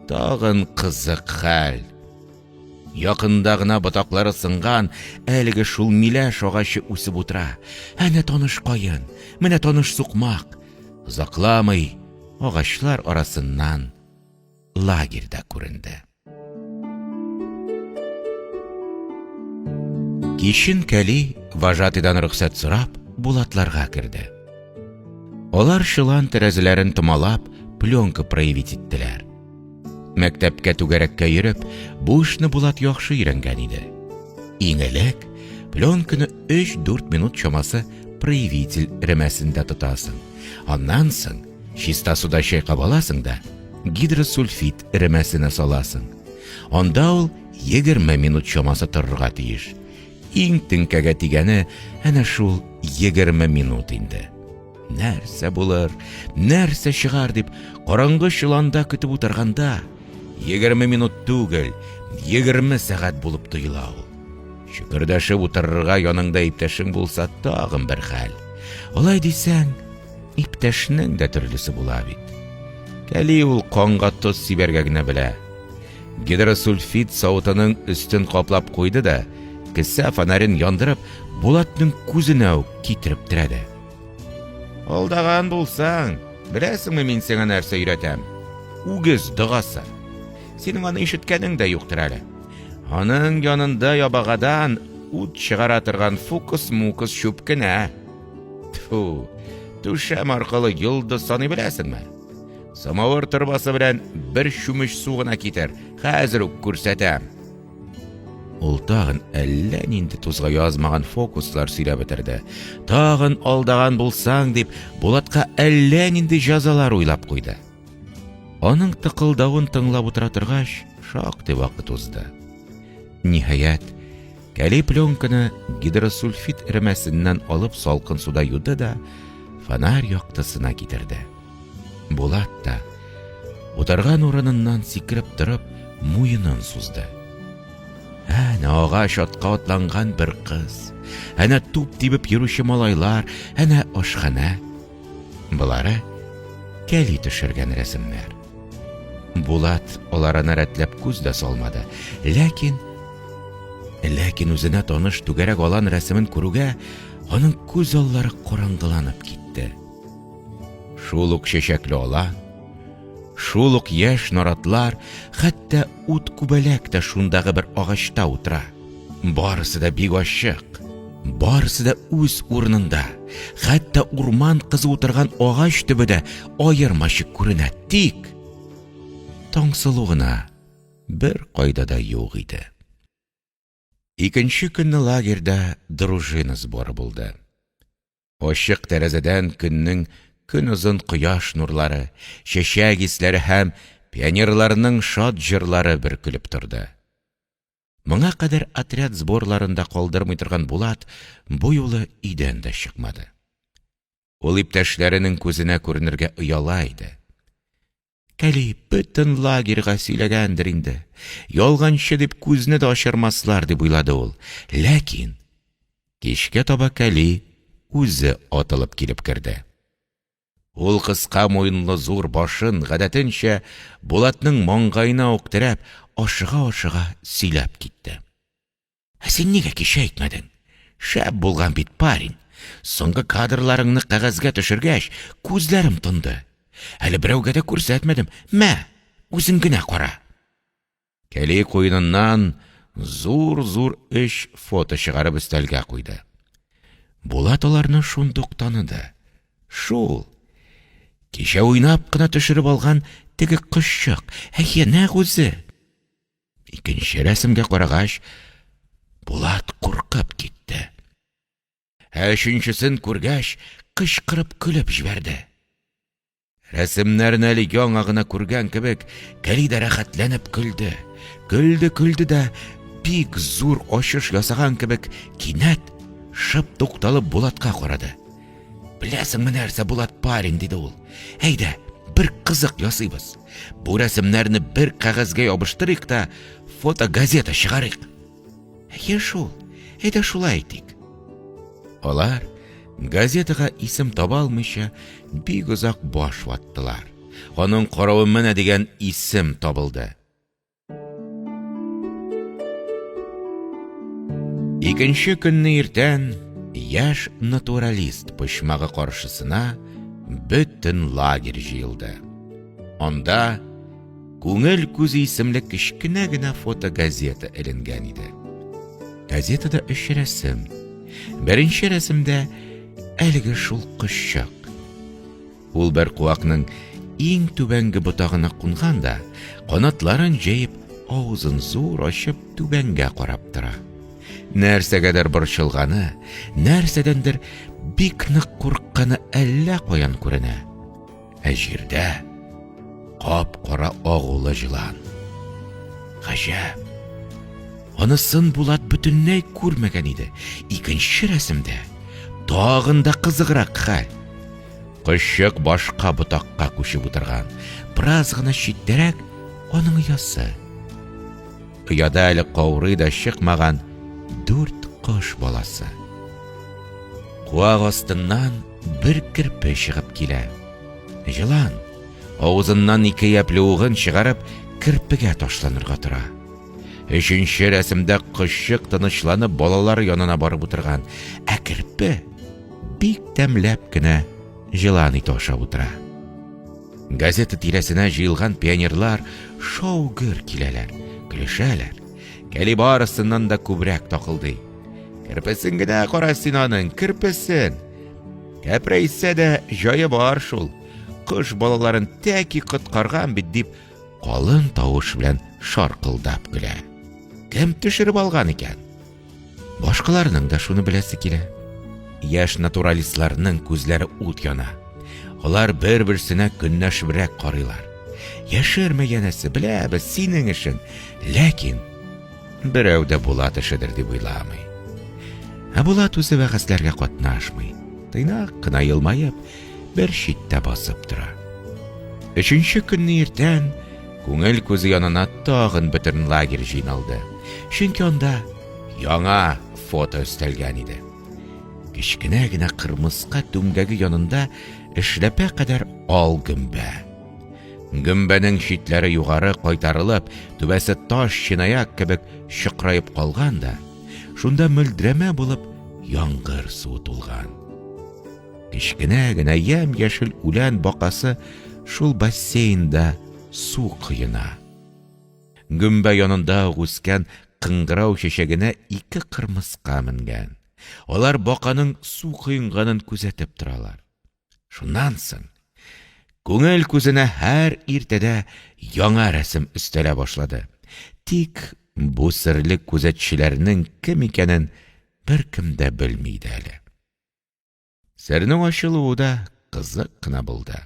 тагын кызык хәл. Якында гына ботаклары сынган әлеге шул миләш агачы үсеп утыра. Әнә таныш каен, менә таныш сукмак. Озакламый агачлар арасыннан лагерь да күренде. Кичен Кәли, вожатыйдан рөхсәт сорап, Булатларга керде. Алар чолан тәрәзәләрен томалап, пленка проявить иттеләр. Мәктәпкә түгәрәккә йөреп, бу эшне Булат яхшы өйрәнгән иде. Иң элек пленканы 3-4 минут чамасы проявитель эремәсендә тотасың. Аннан соң чиста суда чайкап аласың да гидросульфид эремәсенә саласың. Анда ул 20 минут чамасы торырга тиеш. Иң теңкәгә тигәне әнә шул 20 минут инде. Нәрсә булыр, нәрсә чыгар дип, караңгы чоланда көтеп утырганда, 20 минут түгел, 20 сәгать булып тоела ул. Чөкердәшеп утырырга яныңда иптәшең булса тагын бер хәл. Алай дисәң, иптәшнең дә төрлесе була бит. Кәли ул канга тоз сибәргә генә белә. Гидросульфид савытының өстен каплап куйды да, кесә фонарен яндырып, Булатның күзенә үк китереп терәде. Алдаган булсаң, беләсеңме мин сиңа нәрсә өйрәтәм? Үгез догасы. Синең аны ишеткәнең дә юктыр әле. Аның янында ябагадан ут чыгара торган фукус-мукус чүп кенә. Тфу, түшәм аркылы йолдыз саный беләсеңме? Самавыр торбасы белән бер чүмеч су гына китер, хәзер үк күрсәтәм. Ул тагын әллә нинди тузга язмаган фокуслар сөйләп бетерде. Тагын алдаган булсаң дип, Булатка әллә нинди җәзалар уйлап куйды. Аның тыкылдавын тыңлап утыра торгач, шактый вакыт узды. Ниһаять, Кәли пленканы гидросульфид эремәсеннән алып салкын суда юды да фонарь яктысына китерде. Булат та, утырган урыныннан сикереп торып, муенын сузды. Әнә агач атка атланган бер кыз, әнә туп тибеп йөрүче малайлар, әнә ашханә. Болары Кәли төшергән рәсемнәр. Булат аларына рәтләп күз дә салмады, ләкин ләкин үзенә таныш түгәрәк алан рәсемен күрүгә, аның күз аллары караңгыланып китте. Шул ук чәчәкле алан, шул ук яшь наратлар, хәтта ут күбәләк тә шундагы бер агачта утыра. Барысы да бик ачык, барысы да үз урынында. Хәтта урман кызы утырган агач төбе дә аермачык күренә, тик Таңсылу гына бер кайда да юк иде. Икенче көнне лагерьда дружина сборы булды. Ачык тәрәзәдән көннең көнозын кояш нурлары, чәчәк исләре һәм пионерларның шат җырлары бөркелеп торды. Моңа кадәр отряд сборларын да калдырмый торган Булат бу юлы өйдән дә чыкмады. Ул иптәшләренең күзенә күренергә ояла иде. Кәли бөтен лагерьга сөйләгәндер инде. Ялганчы дип күзне дә ачырмаслар дип уйлады ул. Ләкин кичкә таба Кәли үзе атылып килеп керде. Ул кыска муенлы зур башын, гадәтенчә, Булатның маңгаена ук терәп, ашыга-ашыга сөйләп китте. Ә син нигә кичә әйтмәдең? Шәп булган бит, парень. Соңгы кадрларыңны кәгазьгә төшергәч, күзләрем тонды. Әле берәүгә дә күрсәтмәдем. Мә, үзең генә кара. Кәли куеныннан зур-зур өч фото чыгарып өстәлгә куйды. Булат аларны шундук таныды. Шул. Кичә уйнап кына төшереп алган теге кошчык. Әйе, нәкъ үзе. Икенче рәсемгә карагач, Булат куркып китте. Ә өченчесен күргәч, кычкырып көлеп җибәрде. Рәсемнәрне әле яңа гына күргән кебек, Кәли дә рәхәтләнеп көлде. Көлде-көлде дә, бик зур ачыш ясаган кебек, кинәт шып тукталып Булатка карады. Беләсеңме нәрсә, Булат парень, диде ул. Әйдә, бер кызык ясыйбыз. Бу рәсемнәрне бер кәгазьгә ябыштырыйк та, фотогазета чыгарыйк. Әйе шул, әйдә шулай итик. Алар газетага исем таба алмыйча бик озак баш ваттылар. Аның каравы менә дигән исем табылды. Икенче көнне иртән яшь натуралист почмагы каршысына бөтен лагерь җыелды. Анда Күңел күзе исемле кечкенә генә фотогазета эленгән иде. Газетада өч рәсем. Беренче рәсемдә әлеге шул кошчык. Ул бер куакның иң түбәнге ботагына кунган да, канатларын җәеп, авызын зур ачып, түбәнгә карап тора. Нәрсәгәдер борчылганы, нәрсәдәндер бик нык курыкканы әллә каян күренә. Ә җирдә кап-кара агулы җылан. Гаҗәп! Анысын Булат бөтенләй күрмәгән иде. Икенче рәсемдә тагын да кызыграк хәл. Кошчык башка ботакка күчеп утырган. Бераз гына читтәрәк аның оясы. Ояда әле каурый да чыкмаган дүрт кош баласы. Куак астыннан бер керпе чыгып килә. Җылан, авызыннан ике япьле угын чыгарып, керпегә ташланырга тора. Өченче рәсемдә кошчык тынычланып балалар янына барып утырган, ә керпе бик тәмләп кенә җылан ите ашап утыра. Газета тирәсенә җыелган пионерлар шау-гөр киләләр, көлешәләр. Кәли барысыннан да күбрәк такылдый. Керпесен генә кара син аның, керпесен! Кәпрәйсә дә җае бар шул. Кош балаларын тәки коткарган бит, дип калын тавыш белән шаркылдап көлә. Кем төшереп алган икән? Башкаларның да шуны беләсе килә. Яшь натуралистларның күзләре ут яна. Алар бер-берсенә көнләшебрәк карыйлар. Яшермә, янәсе, беләбез, синең эшең. Ләкин берәү дә Булат эшедер дип уйламый. Ә Булат үзе бәхәсләргә катнашмый. Тыйнак кына елмаеп, бер читтә басып тора. Өченче көнне иртән күңел күзе янына тагын бөтен лагерь җыйналды. Чөнки анда яңа фото өстәлгән иде. Кечкенә генә кырмыска түмгәге янында эшләпә кадәр ал гөмбә. Гөмбәнең читләре югары кайтарылып, түбәсе таш чынаяк кебек чыкраеп калган да, шунда мөлдерәмә булып яңгыр суы тулган. Кечкенә генә ямь-яшел үлән бакасы шул бассейнда су коена. Гөмбә янында ук үскән кыңгырау чәчәгенә ике кырмыска менгән. Алар баканың су коенганын күзәтеп торалар. Шуннан соң күңел күзенә һәр иртәдә яңа рәсем өстәлә башлады. Тик бу серле күзәтчеләрнең кем икәнен беркем дә белми иде әле. Сернең ачылуы да кызык кына булды.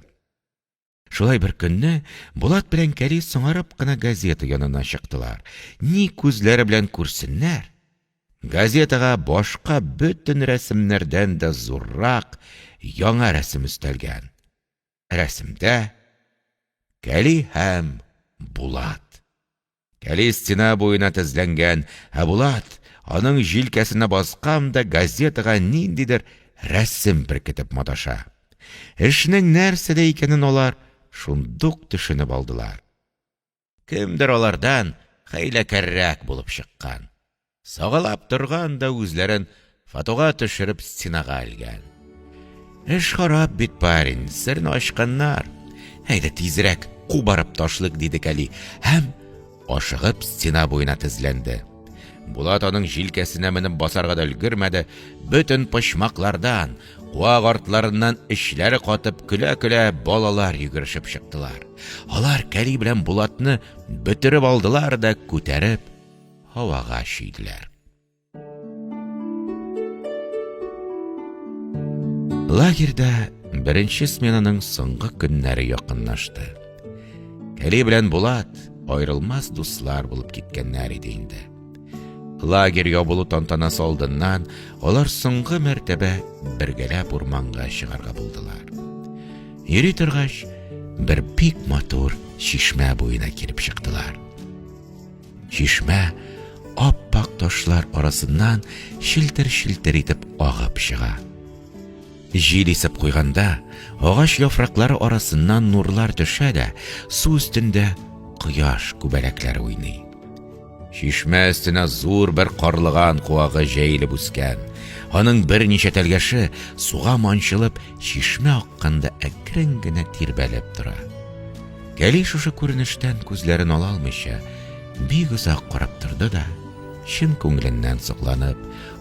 Шулай бер көнне Булат белән Кәли соңарып кына газета янына чыктылар. Ни күзләре белән күрсеннәр, газетага башка бөтен рәсемнәрдән дә зуррак яңа рәсем өстәлгән. Рәсемдә Кәли һәм Булат. Кәли стена буена тезләнгән, ә Булат аның җилкәсенә баскан да газетага ниндидер рәсем беркетеп маташа. Эшнең нәрсәдә икәнен алар шундук төшенеп алдылар. Кемдер алардан хәйләкәррәк булып чыккан. Сагалап торган да үзләрен фотога төшереп стенага элгән. Эш харап бит, парень, серне ачканнар. Әйдә тизрәк кубарып ташлыйк, диде Кәли һәм ашыгып стена буена тезләнде. Булат аның җилкәсенә менеп басарга да өлгермәде, бөтен почмаклардан, куак артларыннан эчләре катып көлә-көлә балалар йөгерешеп чыктылар. Алар Кәли белән Булатны бөтереп алдылар да күтәреп һавага чөйделәр. Лагерьда беренче сменаның соңгы көннәре якынлашты. Кәли белән Булат аерылмас дуслар булып киткәннәр иде инде. Лагерь ябылу тантанасы алдыннан алар соңгы мәртәбә бергәләп урманга чыгарга булдылар. Йөри торгач, бер бик матур чишмә буена килеп чыктылар. Чишмә ап-ак ташлар арасыннан челтер-челтер итеп агып чыга. Җил исеп куйганда, агач яфраклары арасыннан нурлар төшә дә, су өстендә кояш күбәләкләре уйный. Чишмә өстенә зур бер карлыган куагы җәелеп үскән. Аның берничә тәлгәше суга манчылып, чишмә акканда әкрен генә тирбәлеп тора. Кәли шушы күренештән күзләрен ала алмыйча, бик озак карап торды да, чын күңеленнән сокланып,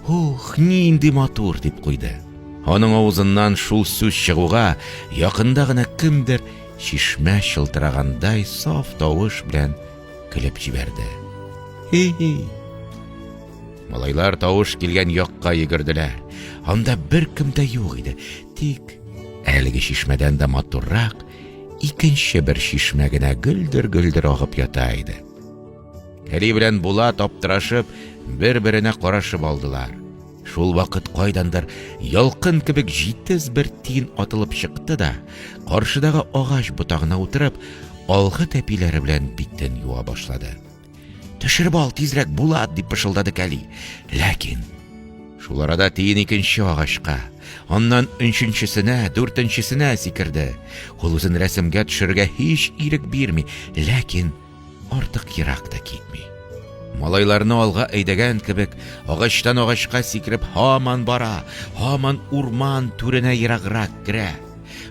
Ух, нинди матур! дип куйды. Аның авызыннан шул сүз чыгуга, якында гына кемдер чишмә чылтырагандай саф тавыш белән көлеп җибәрде. Хи-хи! Малайлар тавыш килгән якка йөгерделәр. Анда беркем дә юк иде. Тик әлеге чишмәдән дә матуррак икенче бер чишмә генә гөлдер-гөлдер агып ята иде. Кәли белән Булат аптырашып, бер-беренә карашып алдылар. Шул вакыт кайдандыр ялкын кебек җитез бер тин атылып чыкты да, каршыдагы агач ботагына утырып, алгы тәпиләре белән битен юа башлады. Төшереп ал тизрәк, Булат, дип пышылдады Кәли. Ләкин шул арада тиен икенче агачка, аннан өченчесенә, дүртенчесенә сикерде. Ул үзен рәсемгә төшерергә һич ирек бирми, ләкин артык ерак та китми. Малайларны алга әйдәгән кебек, агачтан агачка сикереп һаман бара, һаман урман түренә ераграк керә.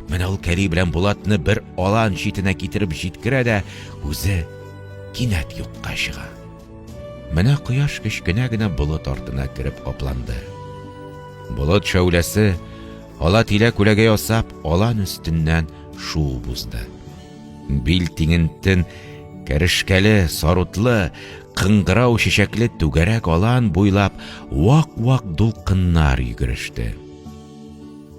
Менә ул Кәли белән Булатны бер алан читенә китереп җиткерә дә, үзе кинәт юкка чыга. Менә кояш кечкенә генә болыт артына кереп капланды. Болыт шәүләсе, ала-тилә күләгә ясап, алан өстеннән шуып узды. Бил тиңентен кәрешкәле, сарутлы, кыңгырау чәчәкле түгәрәк алан буйлап вак-вак дулкыннар йөгереште.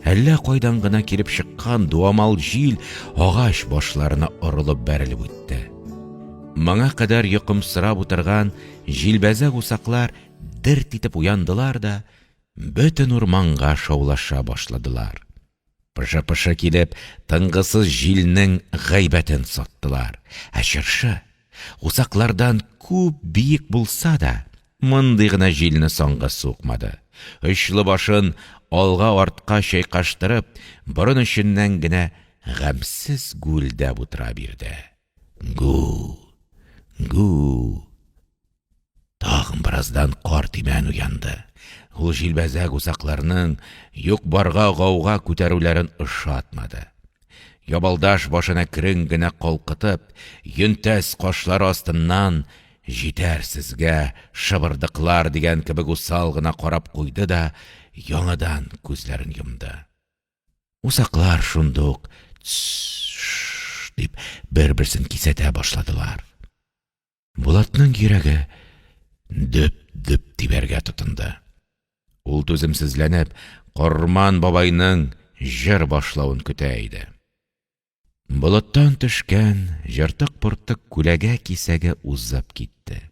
Әллә кайдан гына килеп чыккан дуамал җил агач башларына орылып бәрелеп үтте. Моңа кадәр йокымсырап утырган җилбәзәк усаклар дерт итеп уяндылар да бөтен урманга шаулаша башладылар. Пышы-пышы килеп, тынгысыз җилнең гайбәтен саттылар. Ә чыршы, усаклардан күп биек булса да, мондый гына җилне санга сукмады. Очлы башын алга-артка чайкаштырып, борын эченнән генә гамьсез гүелдәп утыра бирде. Гү! Гү! Тагын бераздан карт имән уянды. Ул җилбәзәк усакларның юк-барга гауга күтәрүләрен ошатмады. Ябалдаш башын әкрен генә калкытып, йөнтәс кашлары астыннан «Җитәр сезгә, шыбырдыклар!» дигән кебек усал гына карап куйды да яңадан күзләрен йомды. Усаклар шундук «Тс-ш-ш!» дип бер-берсен кисәтә башладылар. Булатның йөрәге дөп-дөп тибәргә тотынды. Ул түземсезләнеп, Корман бабайның җыр башлавын көтә иде. Болыттан төшкән җыртык-портык күләгә кисәге узып китте.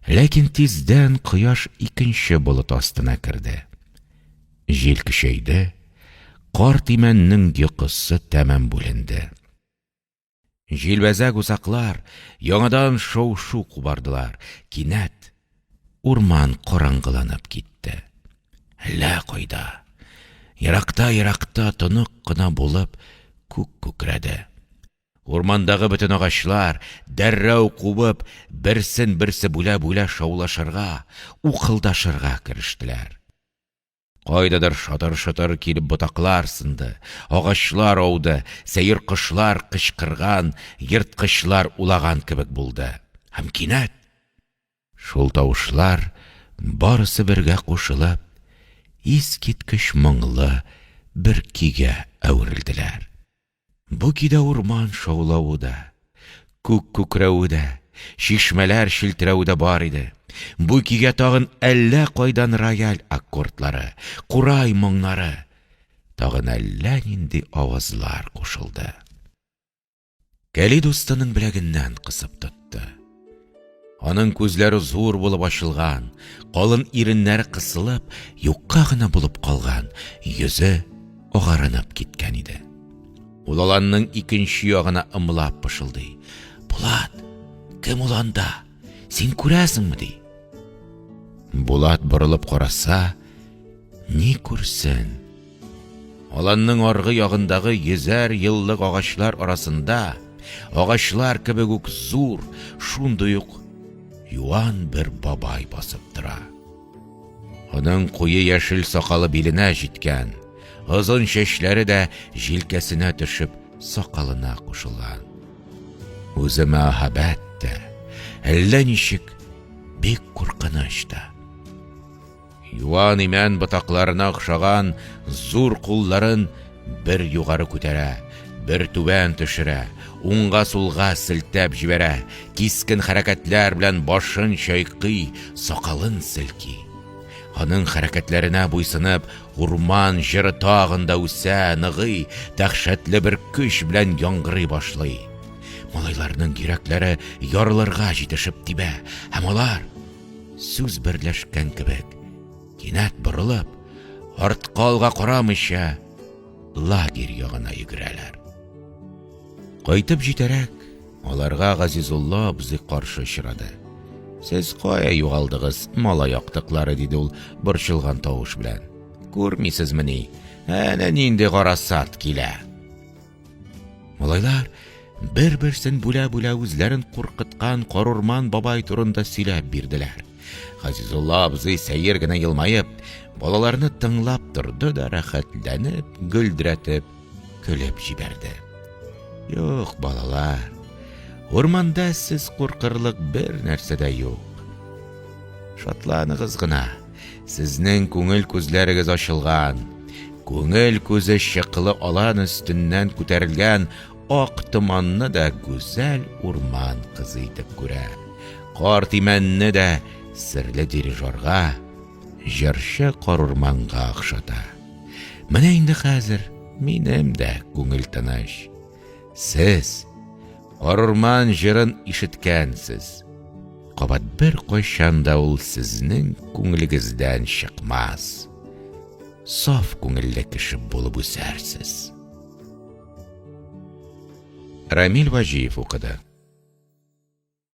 Ләкин тиздән кояш икенче болыт астына керде. Җил көчәйде, карт имәннең йокысы тәмам бүленде. Җилбәзәк усаклар яңадан шау-шу кубардылар. Кинәт урман караңгыланып китте. Әллә кайда, еракта-еракта тонык кына булып күк күкрәде. Урмандагы бөтен агачлар, дәррәү кубып, берсен-берсе бүлә-бүлә шаулашырга, ухылдашырга керештеләр. Кайдадыр шатыр-шотыр килеп ботаклар сынды, агачлар ауды, сәер кошлар кычкырган, ерткычлар улаган кебек булды. Һәм кинәт шул тавышлар барысы бергә кушылып, искиткеч моңлы бер көйгә әверелделәр. Бу көйдә урман шаулавы да, күк күкрәве дә, чишмәләр челтерәве дә бар иде. Бу көйгә тагын әллә кайдан рояль аккордлары, курай моңнары, тагын әллә нинди авазлар кушылды. Кәли дустының беләгеннән кысып тотты. Аның күзләре зур булып ачылган, калын иреннәре кысылып, юкка гына булып калган, йөзе агарынып киткән иде. Ул аланның икенче ягына ымлап пышылдый. Булат, кем ул анда? Син күрәсеңме? ди. Булат борылып караса, ни күрсен? Аланның аргы ягындагы йөзәр еллык агачлар арасында, агачлар кебек үк зур, шундый ук юан бер бабай басып тора. Аның куе яшел сакалы биленә җиткән, озын чәчләре дә җилкәсенә төшеп, сакалына кушылган. Үзе мәһабәт тә, әллә ничек бик куркыныч та. Юан имән ботакларына охшаган зур кулларын бер югары күтәрә, бер түбән төшерә, уңга-сулга селтәп җибәрә, кискен хәрәкәтләр белән башын чайкый, сакалын селки. Аның хәрәкәтләренә буйсынып, урман җыры тагын да үсә, ныгый, дәһшәтле бер көч белән яңгырый башлый. Малайларның йөрәкләре ярылырга җитешеп тибә, һәм алар, сүз берләшкән кебек, кинәт борылып, артка-алга карамыйча, лагерь ягына йөгерәләр. Кайтып җитәрәк, аларга Газизулла абзый каршы очрады. Сез кая югалдыгыз, малай актыклары, диде ул борчылган тавыш белән. Күрмисезмени? Әнә нинди гарасат килә. Малайлар бер-берсен бүлә-бүлә үзләрен куркыткан Карурман бабай турында сөйләп бирделәр. Газизулла абзый сәер генә елмаеп, балаларны тыңлап торды да рәхәтләнеп, гөлдерәтеп көлеп җибәрде. Юк, балалар, урманда сез куркырлык бер нәрсә дә юк. Шатланыгыз гына. Сезнең күңел күзләрегез ачылган. Күңел күзе чыклы алан өстеннән күтәрелгән ак томанны да гүзәл урман кызы итеп күрә. Карт имәнне дә серле дирижерга, җырчы карурманга охшата. Менә инде хәзер минем дә күңел тыныч. Сез Карурман җырын ишеткәнсез. Кабат беркайчан да ул сезнең күңелегездән чыкмас. Саф күңелле кеше булып үсәрсез. Рамил Ваҗиев укыды.